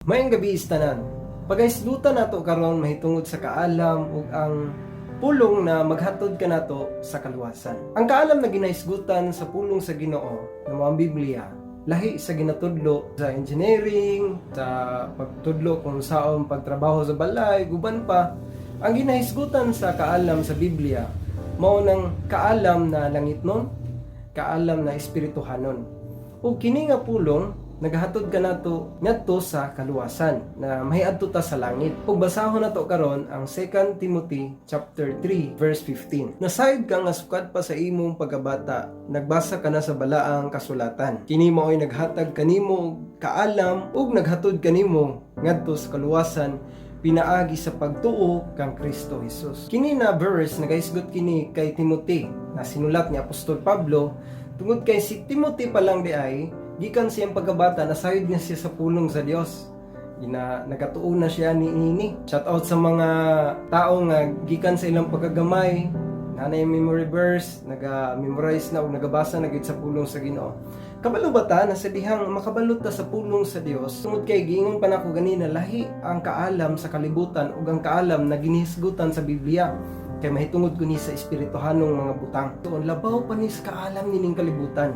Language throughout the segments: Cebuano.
Maayong gabii tanan. Pagahisgutan nato karon mahitungod sa kaalam ug ang pulong na maghatod kanato sa kaluwasan. Ang kaalam na ginahisgutan sa pulong sa Ginoo na mao ang Biblia, lahi sa ginatudlo sa engineering, sa pagtudlo kung saon pagtrabaho sa balay, uban pa. Ang ginahisgutan sa kaalam sa Biblia mao nang kaalam na langitnon, kaalam na espirituhanon. Ug kini nga pulong nagahatod kanato ngadto sa kaluwasan na mahiadto ta sa langit. Ug basahon nato karon ang 2 Timothy chapter 3 verse 15. Nasayod ka nga sukad pa sa imong pagkabata, nagbasa ka na sa balaang kasulatan. Kini mao'y naghatag kanimo og kaalam ug naghatod kanimo ngadto sa kaluwasan pinaagi sa pagtuo kang Kristo Jesus. Kini na verse, nagahisgot kini kay Timothy na sinulat ni Apostol Pablo tungod kay si Timothy pa lang diay, gikan siyang pagkabata, nasayod niya siya sa pulong sa Dios. Gina nagatuo na siya ni ini. Shout out sa mga tao nga gikan sa ilang pagkagamay, naa nay memory verse, naga-memorize na o nagabasa na gid sa pulong sa Ginoo. Kabalo ba ta na sa dihang makabalo ta sa pulong sa Dios, tungod kay giingon pa nako ganina, lahi ang kaalam sa kalibutan ug ang kaalam na ginihisgutan sa Biblia kay mahitungod kuni sa espirituhanong mga butang. Tuon labaw pa ni sa kaalam nining kalibutan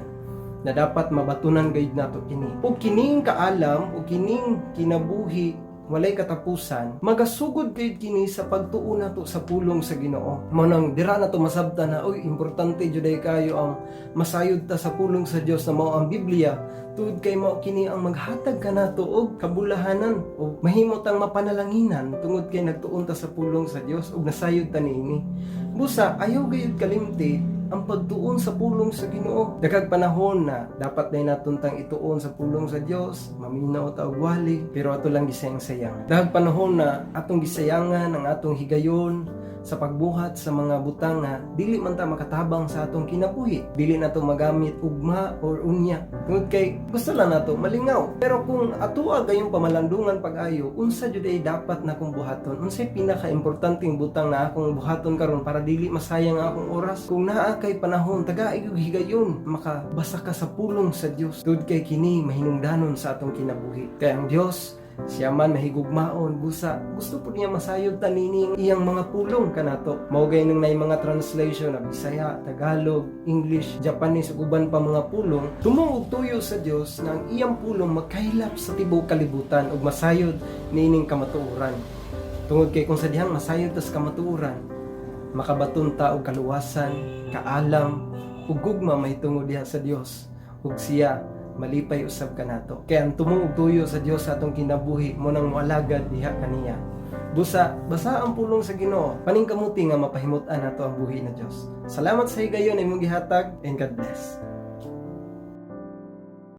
na dapat mabatunan gayud nato kini. Ug kining kaalam ug kining kinabuhi walay katapusan, magasugod gayud kini sa pagtuo nato sa pulong sa Ginoo. Mao nang dira nato masabtan na, oy, importante jud ay kayo ang masayod ta sa pulong sa Dios na mao ang Biblia, tungod kay mao kini ang maghatag kanato og kabulahanan o mahimo tang mapanalanginan tungod kay nagtuon ta sa pulong sa Dios ug nasayod ta niini. Busa ayaw gayud kalimti ang pagtuon sa pulong sa Ginoo. Daghang panahon na dapat na naton tang ituon sa pulong sa Dios, maminaw ta og wali, pero ato lang gisayang-sayang. Daghang panahon na atong gisayangan ang atong higayon sa pagbuhat sa mga butang nga dili man ta makatabang sa atong kinabuhi. Dili nato magamit ugma or unya. Tungod kay gusto lang nato malingaw. Pero kung atoa gayong pamalandungan pag-ayo, unsa jud ay dapat na akong buhaton? Unsay pinaka-importanteng butang na akong buhaton karon para dili masayang ang akong oras? Kung naa kay panahon, tagai og higayon, makabasa ka sa pulong sa Dios. Tungod kay kini mahinungdanon sa atong kinabuhi. Kay ang Dios, siya man mahigugmaon, busa gusto po niya masayod ta nining iyang mga pulong kanato. Mao gay nang nay mga translation na Bisaya, Tagalog, English, Japanese ug uban pa mga pulong. Tumuo og tuyo sa Dios na ang iyang pulong magkaylap sa tibuok kalibutan ug masayod niining kamatuoran. Tungod kay kung sa dihang masayod ta sa kamatuoran, makabaton ta og kaluwasan, kaalam ug gugma mahitungod diha sa Dios ug siya malipay usab kanato. Kaya ang tumuo og tuyo sa Dios sa atong kinabuhi mao nang moalagad diha kaniya. Busa, basa ang pulong sa Ginoo. Paningkamuti nga mapahimut-an nato ang buhi na Dios. Salamat sa higayon imong gihatag and God bless.